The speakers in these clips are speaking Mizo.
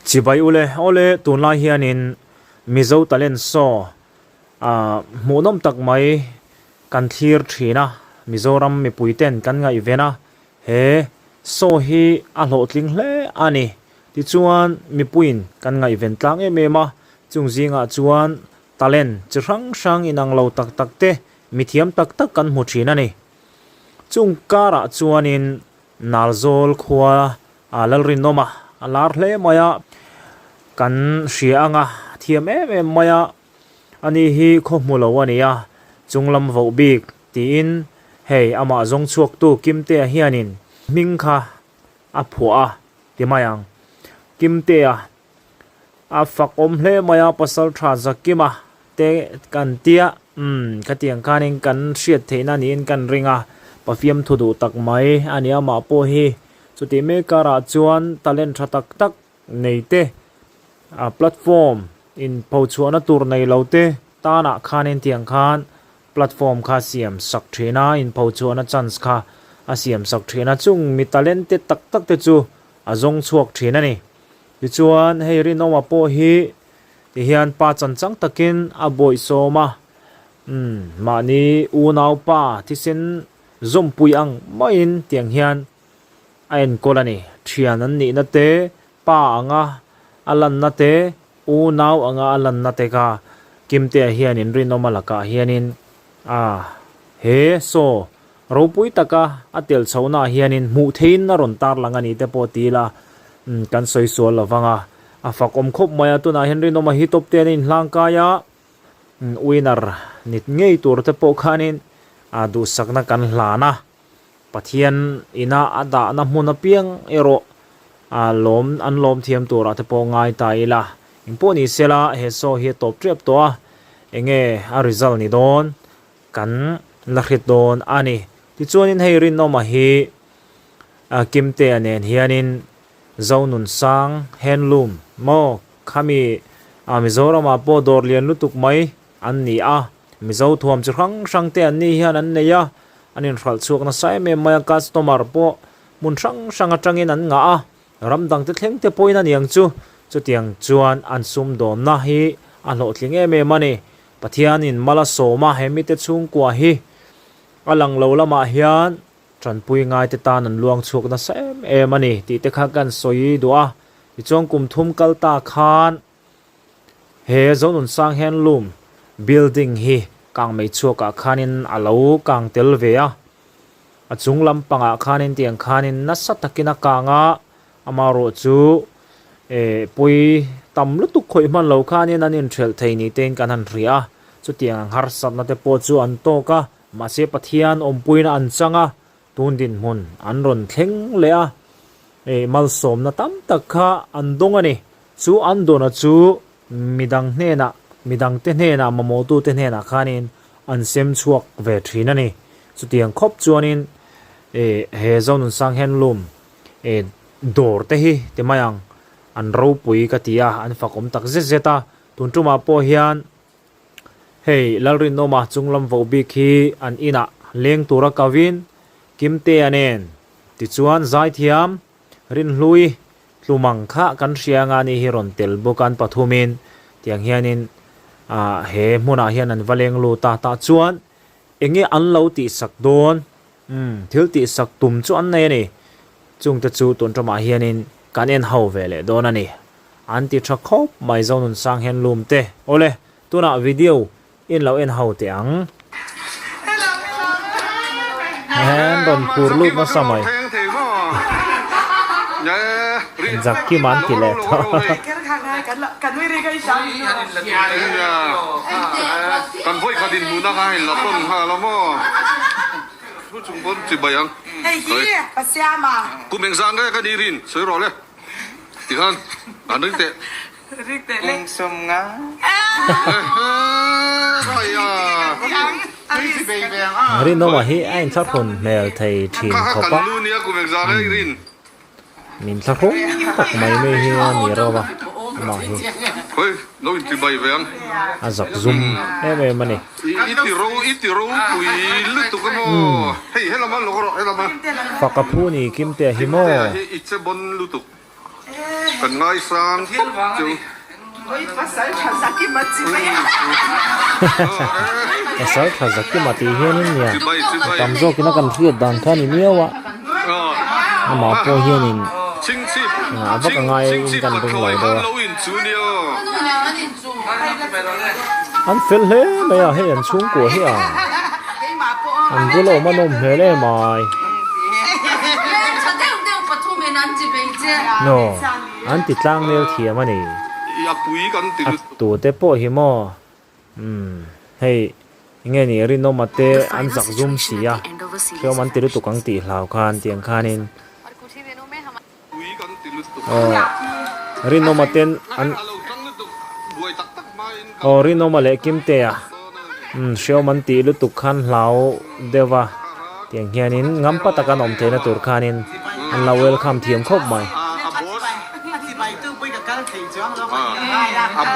Chibai ule, awle tunlai hianin Mizo Talent Show ah hmuhnawm tak mai kan thlir thin a, Mizoram mipui ten kan ngaihven a, he show hi a hlawhtling hle a ni. Tichuan mipuiin kan ngaihven tlang em em a, chung zingah chuan talent chi hrang hrang inang lo tak tak te mithiam tak tak kan hmu thin a ni. Chung karah chuanin Nalzawl khua a Lalrinawma a lar hle mai a, kan hria anga thiam em em mai a, ani hi khaw hmu lo a ni a, chunglam voh bik tiin hei amah zawng chhuaktu Kimtea hianin hming kha a phuah a ti mai ang. Kimtea A fak awm hle mai a, pasal tha Zakima te kan tia, umm khatiang khanin kan hriat theihna niin kan ring a, pafiam thu duh tak mai a ni amah pawh hi. Chutih mek karah chuan talent tha tak tak nei te, a platform in phochhuahna tur nei lo te tanah khanin tiang khan platform kha siam sak thin a, in phochhuahna chance kha a siam sak thin a, chung mi talent te tak tak te chu a zawng chhuak thin a ni. Tichuan, hei Rinawma pawh hi tihian pa chanchang takin a bawihsawm a, umm, mahni unaupa thisen zawmpui ang maiin tiang hian a enkawl a ni. Thian an nihna te, pa anga a lanna te, unau anga a lanna te kha Kimtea hianin Rinawma lakah hianin a he saw Ropui taka a tel chhohnaah hianin hmuh theihin a rawn tarlang a ni te pawh ti ila kan sawi sual lo vang a, a fak awm khawp mai a, tunah hian Rinawma hi top ten a inhlangkai a, winner ni ngei tur te pawh khanin duhsakna kan hlan a, Pathian ina a dahna hmun apiang erawh lawm an lawm thiam turah te pawh ngai ta ila, engpawh ni sela he show hi a tawp tep tawh a, enge a result ni dawn? Kan la hre dawn a ni. Tichuanin hei Rinawma hi Kimtea nen hianin Zonunsang Handloom maw khami Mizoramah pawh dawr lian lutuk mai an ni a. Mizo thuam chi hrang hrang te an ni hian an nei a, an inhralh chhuak nasa em em mai a, customer pawh hmun hrang hrang atangin an ngah a. Ram dangte thleng te pawhin a niang chu, chutiang chuan an sumdawnna hi a hlawhtling em em a ni. Pathianin mal a sawm a, he mite chhungkua hi a lang lo lamah hian tanpui ngaite tan an luang chhuak nasa em em a ni tih te kha kan sawi duh a. Tichuan kum thum kal ta khan he Zonunsang Handloom building hi kangmei chhuakah khanin a lo kang tel ve a. A chung lampangah khanin tiang khanin nasa takin a kang a, amaherawh chu eh pawi tam lutuk khawih hman lo khanin an inthelh thei ni tein kan han hria a, chutiang ang harsatna te pawh chu an tawk a, mahse Pathian awmpuina an chang a, tun dinhmun an rawn thleng leh a, eh malsawmna tam tak kha an dawng a ni. Chu an dawna chu midang hnenah, midangte hnenah, mamawhtute hnenah khanin an sem chhuak ve thin a ni. Chutiang khawp chuanin eh he Zonunsang Handloom eh dawr te hi ti mai ang, an ropui ka ti a, an fakawm tak zet zet a. Tun tumah pawh hian hei Lalrinawma chunglam voh bik hi an inah leng tura kavin Kimtea nen tichuan zaithiam Rinhlui, Tlumang kha kan hria anga ni hi rawn tel bawk an pathumin tiang hianin ah he hmunah hian an va leng lut a, tah chuan enge an lo tihsak dawn? Umm thil tihsak tum chu an nei a ni. Chungte chu tun ṭamah hianin kan en ho ve leh dawn a ni. An ti ṭha khawp mai Zonunsang hian lum te. Awle, tunah video In lo en ho teh ang. An rawn phur lut nasa mai. Zakkim an ti leh tawh. Rinawma hi a inthlahrun hmel thei thin khawp a, min thlahrung tak mai mai hi a ni reuh a, amah hi a zak zum em em a ni. Faka phu ni Kimtea hi maw? Kan ngaisang tawp chu. Pasal tha Zakima tih hianin nia a tam zawkin a kan hriat dan kha a ni miau a, amah pawh hianin a vak a ngaiin kan ring lo deuh a. An fel hle mai a, hei an chhungkua hi a an bula awm a nawm hmel em ai. Aw an ti tlang nel thiam a ni. A tute pawh hi maw umm hei enge ni rinawma te an zak zum si a, hreawm an ti lutuk ang tih hlau khan tiang khanin. Aw Rinawma ten an Aw Rinawma leh Kimtea umm hreawm an tih lutuk khan hlau deuh a tiang hianin ngampa taka an awm theihna tur khanin an lo welcome thiam khawp mai. An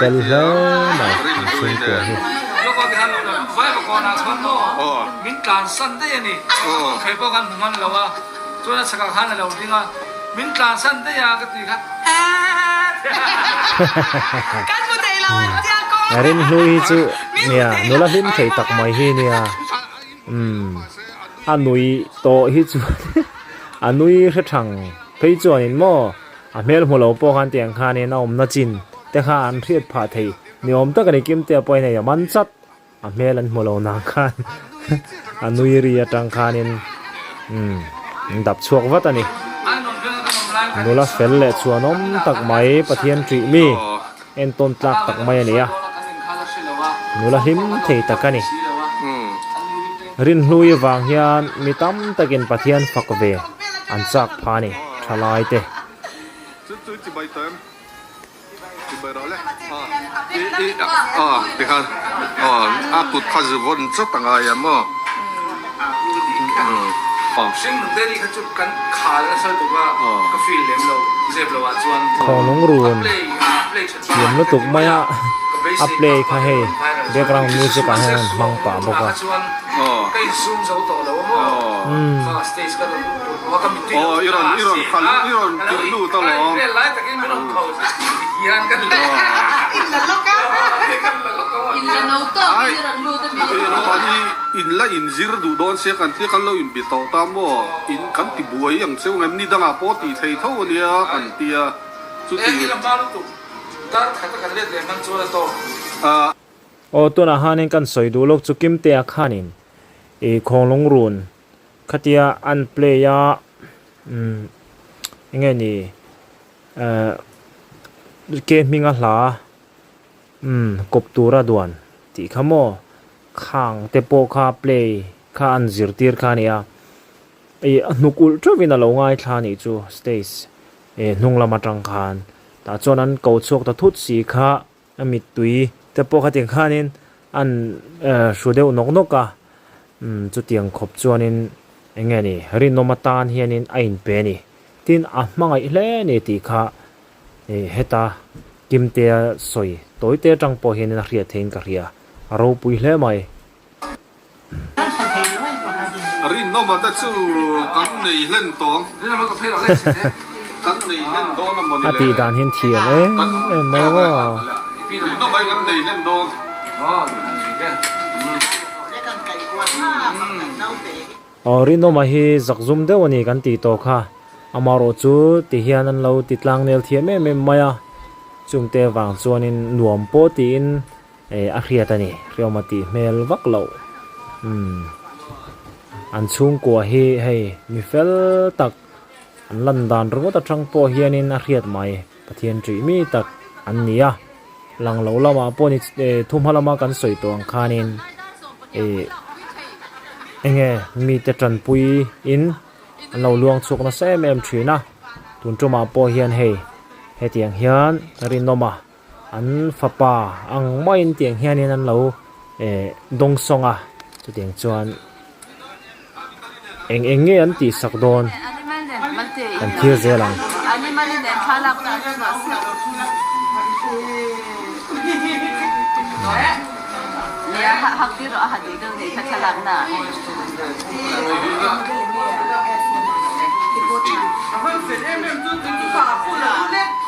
fel hle mai an chhungkua hi. Min tlansan daih a ni. Kei pawh khan hmu hman lo a, chuan a chhakah khan a lo ding a, min tlansan daih a ka ti kha Eeeeee. Rinhlui hi chu nia nula hlim thei tak mai hi nia umm a nui tawh hi chu a nui hre thang phei chuanin maw a hmel hmu lo pawh khan tiang khanin a awmna chin te kha an hriat phah thei ni awm tak a ni Kimtea pawhin hei a man chat. A hmel an hmu lo nang khan a nui ri atang khanin umm an dap chhuak vat a ni. Nula fel leh chhuanawm tak mai Pathian ṭih mi entawn tlak tak mai a ni a, nula hlim thei tak a ni. Rinhlui vang hian mi tam takin Pathian fak ve an chak phah a ni, thalai te. Khawnglung run thiam lutuk mai a, a play kha hei background music ah hian an hmang pah bawk a. In la inzir duh dawn sia kan tia kan lo inbi tawh ta maw in kan ti buai ang cheu ngem ni dangah pawh tih thei tho ania kan tia chuti. Aw tunah hanin kan sawi duh lawk chu Kimtea khanin i khawnglung run Khatia an play a umm enge ni ehh ke hminga hla umm kawp tura duan tih kha maw khang te pawh kha play kha an zirtir kha a ni a ih a hnuk ulh theuhin a lo ngaithla a nih chu stage eh hnung lam atang khan tah chuan an ko chhuak ta thut si kha. A mittui te pawh khatiang khanin an hru deuh nawk nawk a, chutiang khawp chuanin eng nge ni rinawm atan hianin a inpe a ni. Tin, a hmangaih hle a ni tih kha heta Kimtea sawi tawite atang pawh hianin a hriat theiin ka hria, a ropui hle mai. Rinawma te chu kan nei hlen tawng. Kan nei hlen dawn a mawni le. A tih dan hian thiam em em mai ang aw. Rinawma hi kan nei hlen dawn. Aw Rinawma hi zakzum deuh a ni kan tih tawh kha. Amaherawh chu ti hian an lo ti tlang nel thiam em em mai a. Chungte vang chuanin nuam pawh tiin Eh a hriat a ni, hriawm a tih hmel vak loh. Umm an chhungkua hi hei mi fel tak an lan dan ringawt atang pawh hianin a hriat mai, Pathian ṭih mi tak an ni a. Lang lo lamah pawh ni eh thuhma lama kan sawi tawh ang khanin eh enge mite tanpui in an lo luang chhuak nasa em em thin a. Tun tumah pawh hian hei hetiang hian rinawm a. An fapa ang maiin tiang hianin an lo eh dawng sawng a, chutiang chuan eng eng nge an tih sak dawn kan thlir zel ang.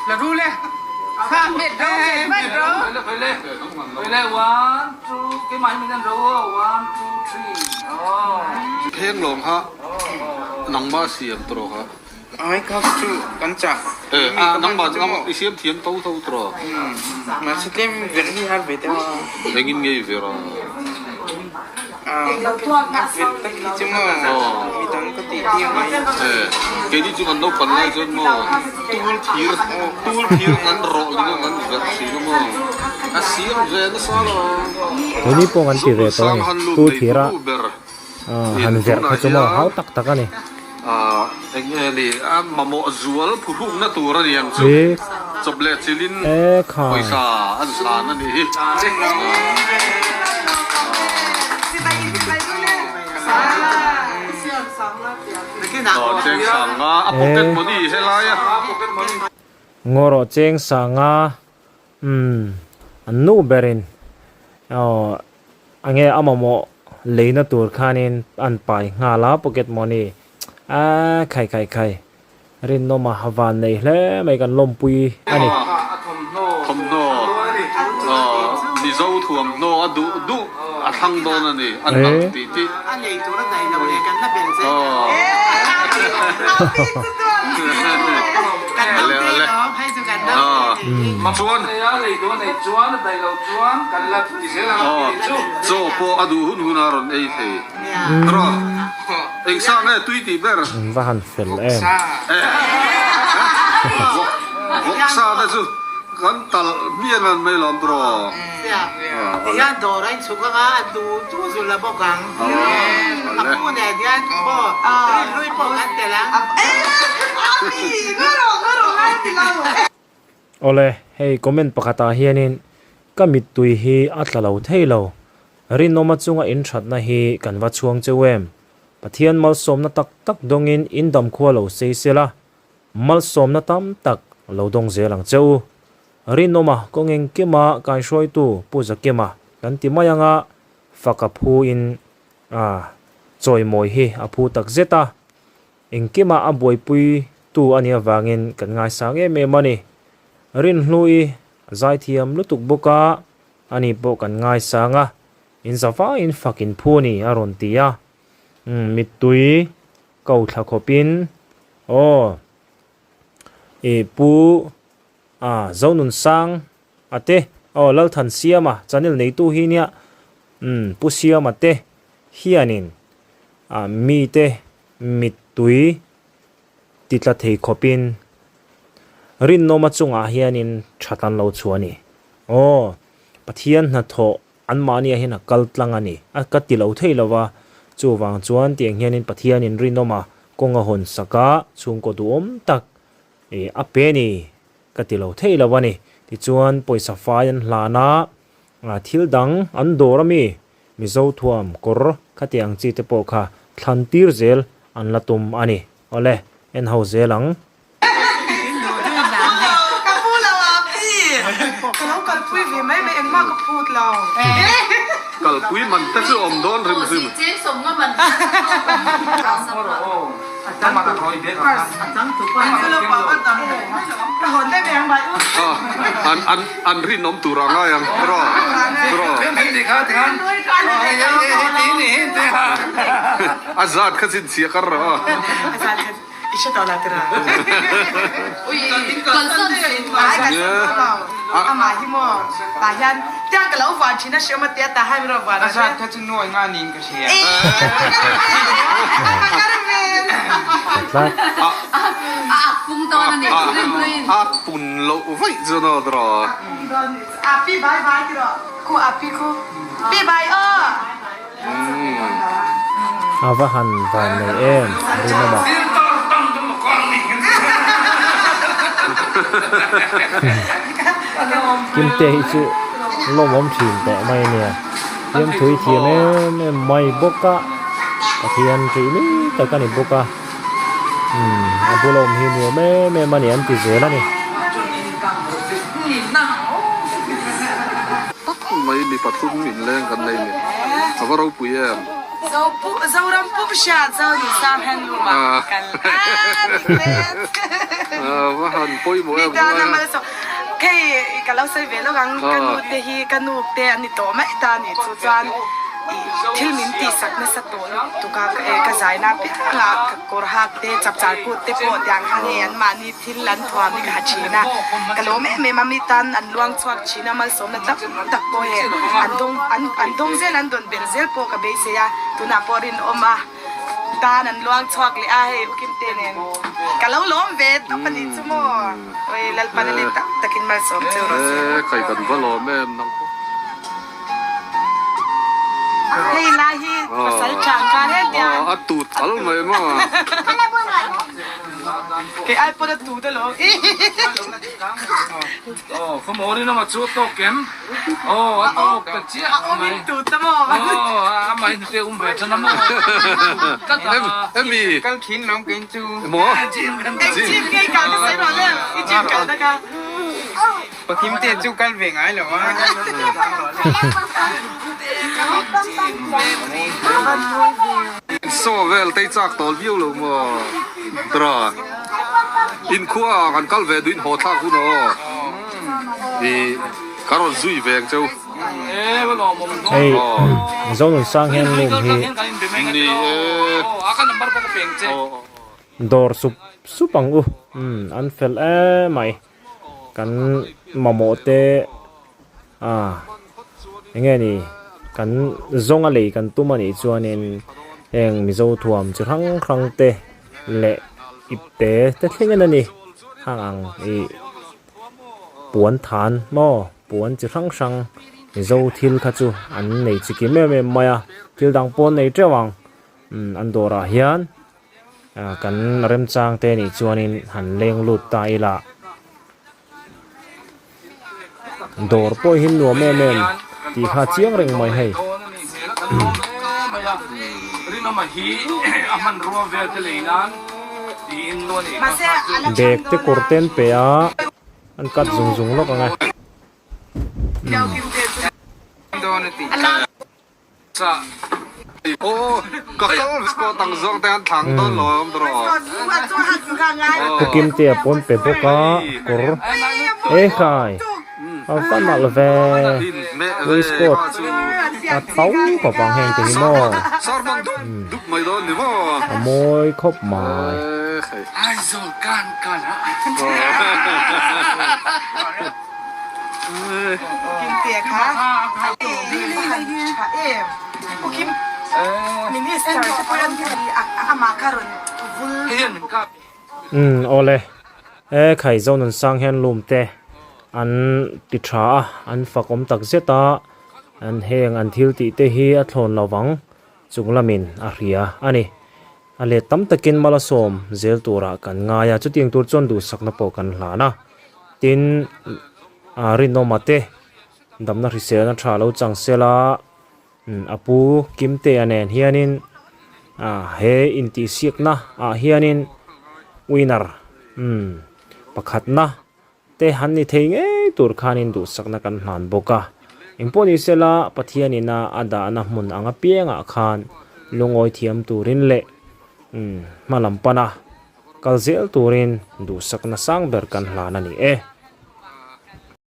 La ru le. Kha met ro met ro. Khoi le khoi le one two keimah hi min an ro aw one two three aw. Pheng lawng kha nangmah siam tawh kha. Ai kha chu kan chah. Eh a nangmah i siam thiam to to tawh. Mahse tlem ver hi har ve deuh a. Engin ngei ver a. Ver tak hi chu maw midang ka tih tir mai. Eh keini chu kan naupang lai chuan maw tul thir tul thir kan rawh ling a kan ver thin a maw a siam ve nasa lo. Keini pawh kan ti ve tawh a ni tul thir a. Han verh kha chu maw hau tak tak a ni. Eng nge ni a mamawh zual phuhrukna tur a ni ang chu. Chawp leh chilin pawisa an hlan a nih hi. Cheng sanga a pocket money helai a. Ngaw rawh cheng sanga Umm, an nu berin aw enge a mamawh leina tur khanin an pai nghal a pocket money a khai khai khai Rinnawma van nei hle mai kan lawmpui a ni. Thawmhnaw aw Mizo thuamhnaw a duh duh a thlang dawn a ni a nalh tih tih. A lei tur a daih lo leh kan la bel zel kan lo te lawm hei chu kan lo te Chuan chaw pawh a duh hun hun a rawn ei thei rawh eng sa nge tui tih ber In va han fel em. Vawk sa te chu kan talh hmiang an mai lawm tawh. Tihian dawr a inchhuk anga a duh duh zul a bawk ang. A pu nen hian pawh rinhlui pawh kan tel ang. Awle, hei comment pakhatah hianin ka mittui hi a tla lo thei lo. Rinawma chunga inthatna hi kan va chhuang cheu em? Pathian malsawmna tak tak dawngin in damkhua lo sei sela, malsawmna tam tak lo dawng zel ang che u. Rinawma kawng engkima kaihruaitu Pu Zakima kan ti mai anga fak a phu in a chawimawi hi a phu tak zet a, engkima a buaipui tu a nih avangin kan ngaisang em em a ni. Rinhlui zaithiam lutuk bawk a, ani pawh kan ngaisang a, in zavaiin fak in phu a ni a rawn ti a, mittui ko thla khawpin aw i Pu A, Zonunsang a te, aw Lalthansiama channel neitu hi nia, umm Pu Siama te hianin a mite mittui ti tla thei khawpin Rinnawma chungah hianin that an lo chhuah a ni. Aw, Pathian hnathawh anmahniah hian a kal tlang a ni. A ka ti lo thei lo va, chuvang chuan tiang hianin Pathianin Rinnawma kawng a hawn sak a, chhungkaw duhawm tak Ih, a pe ni ka ti lo thei lo a ni. Tichuan pawisa fai an hlan a, thil dang an dawr a mi, Mizo thuam kawr khati ang chi te pawh kha thlan tir zel an la tum a ni. Awle, en ho zel ang. Ka pu lo a pi, ka lo kalpui ve mai mai engmah ka phut lo. Kalpui man te chu awm dawn hrim hrim. An rinawm tur a ngai ang tiraw tiraw a zat kha chhinchhiah kar rawh aw. A pun loh vaih chuan aw tiraw. A va han van nei em rinawma. Kimte hi chu lawmawm thin teh mai ania. Fiamthui thiam em em mai bawk a, Pathian ṭih mi tak a ni bawk a, umm a bula awm hi nuam em em a ni an ti zel a ni. Tak mai mi pathum inleng kan nei ni, a va ropui em? Zoram pum hria zo ni sang hen luma kal a ni hmel. Va han pawimawh em Mi tan a malsawm. Hei ka lo sawi ve lawk ang, ka nu te hi ka nu te an ni tawh mai ta a nih chu chuan thil min tihsak nasa tawh lutuk a, ka zaina piangah ka kawr hak te chapchar kut te pawh tiang khan hei anmahni thil an thuam hi ka ha thin a, ka lawm em em a, mi tan an luang chhuak thin a, malsawmna tam tak pawh hei an dawng an dawng zel an dawn belh zel pawh ka beisei a, tunah pawh rinawm a. Tan an luang chhuak leh a hei Ukimte nen ka lo lawm ve tawp a nih chu maw oi Lalpan a let tak takin malsawm cheu rawh se. E kai kan va lawm em nang pawh. Hei lai hi pasal chang kha hetiang. A tut al mai maw. Kei ai pawn a tut alawm. Aw khawmaw rinawma chu a tawk em? Aw a tawk ta chiah mai. A awm in tut a maw? Aw amah in hnute um ve tan a maw? Tlat a. Emi. Kal thin lawm kei chu. Maw? Eng gym nge i kal ka sawi rawh le? I gym kal na ka. Pathim te chu kal ve ngai lo a. Saw vel tei chak tawl viau lo maw? Tara. Inkhua ah kan kal ve duin haw thlak hun aw. I ka rawn zui ve ang cheu. Hei Zonunsang hian room hi dawr sup sup ang u umm an fel emai kan mamawh te ah enge ni kan zawnga lei kan tum anih chuanin heng Mizo thuam chi hrang hrang te leh ipte te thleng en a ni hang ang ih puan than maw puan chi hrang hrang Mizo thil kha chu an nei chi kim em em mai a thil dang pawh an nei teuh ang umm an dawrah hian ah kan remchang te nih chuanin han leng lut ta ila dawr pawh hi nuam em em tih kha chiang reng mai hei. Bag te kawr te an pe a an cut zung zung lawk ang e. Pu Kimtea pawn pe bawk a kawr ekhai a va nalh ve waistcoat a to khawp ang heng te hi maw a mawi khawp mai. Umm awle e khai Zonunsang hian lum te an ti tha a an fak awm tak zet a an heng an thil tih te hi a thlawn lo vang chung lamin a hria a ni a let tam takin malasawm zel turah kan ngai a chutiang tur chuan duhsakna pawh kan hlan a tin ah rinawma te damna hriselna tha lo chang sela A pu Kimtea nen hianin he intihsiakna ah hianin winner umm pakhatna te han ni thei ngei tur khanin duhsakna kan hlan bawk a. Engpawh ni sela Pathianina a dahna hmun ang apiangah khan lungawi thiam turin leh umm hma lam pana kal zel turin duhsakna sang ber kan hlan a ni e.